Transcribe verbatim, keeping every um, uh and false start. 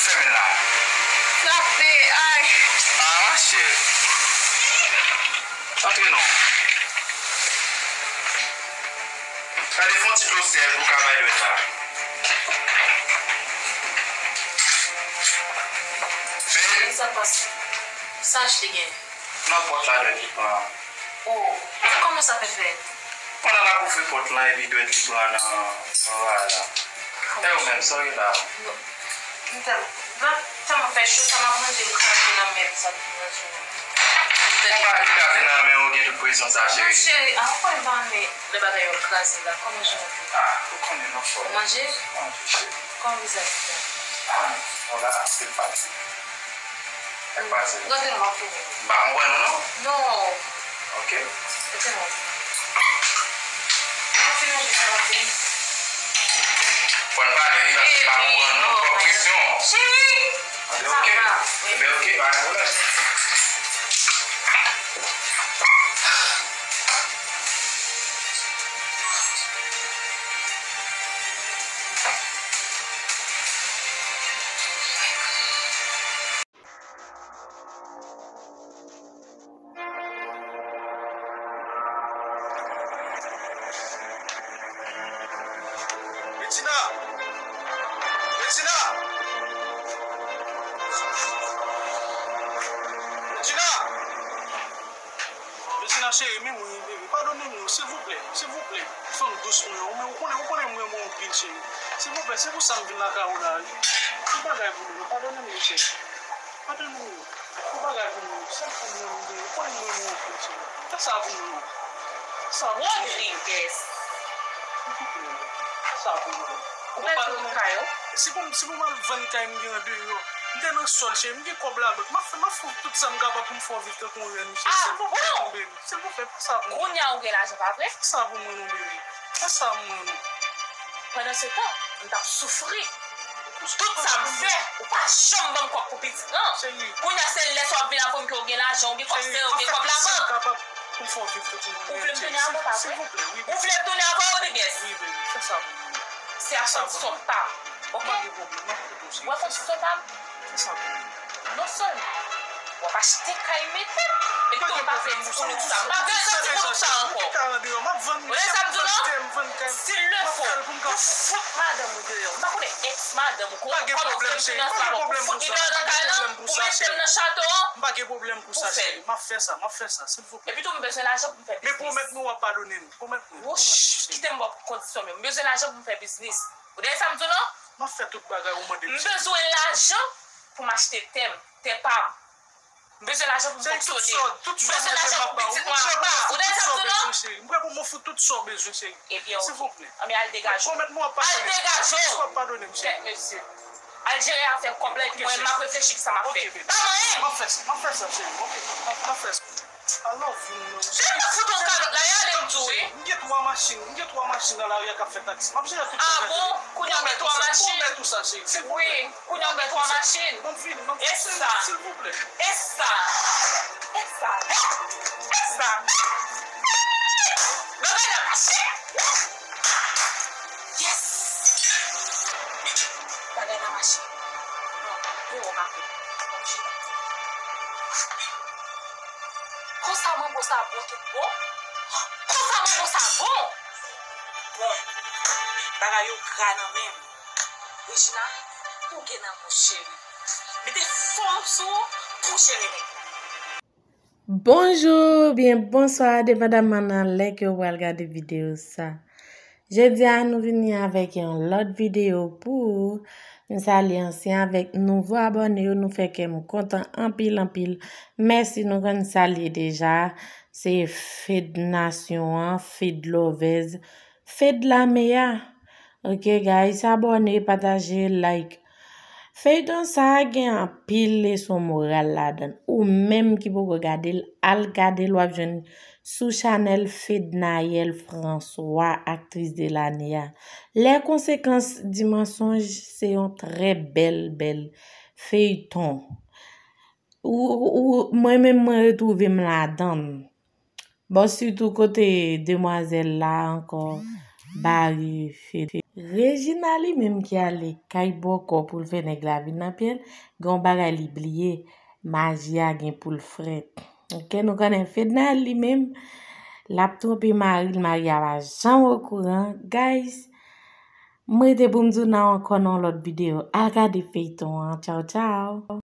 Fèmen la. Frape, ay. Ah, chè. Antre non. Gade, fè yon ti dlo sèl pou ka bay dwèt la. Fè. Sa k pase? Sa achte gen? Nan pòt la dwèt li pran. Oh, kòman sa fè fèt? Pandan l ap ouvri pòt lan epi dwèt li pran nan, nan anba la. E ou menm, sa w ye la? Non. M tèl-, nan tèlman fè cho, sa m ap manje, m kraze nan men m, sa m manje. Ou pa kraze nan men w, gen tout presyon sa, cheri. Non, cheri, a, ou kwè m pa renmen lè bagay yo kraze la, kòman jan w ye? Ah, ou konnen nou fò. Ou manje? Manje, cheri. Kòman vizavi w? Ah, bon la, se fatig. Sa k pase? Gade non, m ap fini. M pa konprann ou non. Non. Ok. Gade non. M ap fini manje sa, m ap fini. Fò n pale wi, paske m pa konprann ou, twòp presyon. Cheri! Enben ok. Sa va, wi. Enben ok, pa gen pwoblèm. Regina! Regina! Regina! Regina cheri, men mwen, bebe, padone m non, silvouplè, silvouplè. Fanm dous mwen, ou, men ou konnen, ou konnen mwen, mwen anpil, cheri. Silvouplè, se pou sa m vin lakay ou la, wi. Yon bagay pou mwen, padone m non, cheri. Padone m non. Yon bagay pou mwen, sèl fanm mwen, mwen, ou konnen mwen, mwen anpil, cheri. Fè sa pou mwen non. Fè sa pou mwen. Rodriguez. Fè sa pou mwen. Ou pral vann kay ou? Se pou, se pou m al vann kay m gen an deyò. M te nan sòl, cheri. M gen kòb labank. M ap fè, m ap fè tout sa m kapab pou m fè w viv tankou yon rèn, cheri. Ah bon? Silvouplè, fè sa pou mwen. Kounye a ou gen lajan, pa vre? Fè sa pou mwen, non, bebe. Fè sa pou mwen, non. Pandan se tan, m t ap soufri. Tout sa m fè, ou pa janm ban m kòb pou pitit lan. Cheri. Kounye a, se lè sa w ap vin aprann ke w gen lajan, ou gen kòb sere, ou gen kòb labank. Ou vle m tounen avè w, pa vre? Ou vle m tounen avè w, Rodriguez? Wi, bebe, fè sa pou mwen. Se a kondisyon pa m, oke? M pa gen pwoblèm, m ap koute w, cheri. Ou wè kondisyon pa m? Fè sa pou mwen. Non sèlman w ap achte kay mete m, men tou m pa vle ti koulout sa. M pa bezwen ti koulout sa ankò. Ou wè sa m di w lan? S'il le faut, pou fout madanm ou deyò. M pa konnen èks madanm ou, konnen kòman w fè m tounen ansanm avè w, pou fout li deyò nan kay lan, pou mete m nan chato an, pou fè l. M ap fè sa, m ap fè sa, silvouplè. Epi tou m bezwen lajan pou m fè biznis. Men pwomèt mwen w ap padone m. Pwomèt mwen. Wouch, kite m ba w kondisyon m yo. M bezwen lajan pou m fè biznis. Ou tande sa m di w lan? M ap fè tout bagay ou mande m. M bezwen lajan pou m achte tè m, tè pa m. M bezwen lajan pou m fonksyone. M bezwen lajan pou pitit mwen apa. Ou tande sa m di w lan? M prè pou m ofri w tout sa w bezwen, cheri. Ebyen, oke. Silvouplè. Anben, al degaje w. Pwomèt mwen w ap padone m. Al degaje w. Ou ap padone m, cheri. Kèt, mesye. Al jere afè kòb la epi mwen menm m ap reflechi kisa m ap fè. Pa manyen. M ap fè sa, m ap fè sa, cheri. Oke, m ap, m ap fè sa. I love you, man. Jan m ap fout yon kalòt la, e ale m di w, wi. M gen twa machin, m gen twa machin nan lari a k ap fè taksi. M ap jere tout bagay. Ah bon? Kounye a w gen twa machin? Pwomèt ou sa, cheri. Wi, kounye a w gen twa machin. M ap vini, m ap vini, silvouplè. E sa? E sa? E sa? Bagay la mache. Yes! Bagay la mache. Non, yo, w ap apre. Ban m chita. Konsa manbo sa bon tout bon? Konsa manbo sa bon? Bon, bagay yo gra nan men m. Regina, ou gen nan men w, cheri. Mete fòs ou pou w jere nèg la. Bonjou oubyen bonswa, depandaman nan lè ke w pral gade videyo sa. Jodi a, nou vini avèk yon lòt videyo pou ou. M salye ansyen avèk nouvo abòne yo, nou fè kè m kontan anpil, anpil. Mèsi, nou konn salye deja. Se Fed Nasyon an, Fed Lovez, Fed Lame a. Ok, guys, abòne, pataje, like. Feyton sa a gen anpil leson moral ladan l. Ou menm ki poko gade l, al gade l, w ap jwenn sou chanèl Fednaelle François, actrice de l'année a. Les conséquences du mensonge se yon trè bèl, bèl feyton. Ou, ou, ou, mwen menm, mwen retwouve m ladan l. Bon, sitou kote demwazèl la ankò, Bari Fed. Regina li menm ki ale kay bòkò pou l fè nèg la vin nan pye l, gen yon bagay li bliye, maji a gen pou l frèt. Ok, nou konnen Fednaelle li menm, l ap twonpe mari l, mari a pa janm okouran. Guys, m rete pou m di w nan ankò nan yon lòt videyo. Al gade feyton an. Tchaw, tchaw.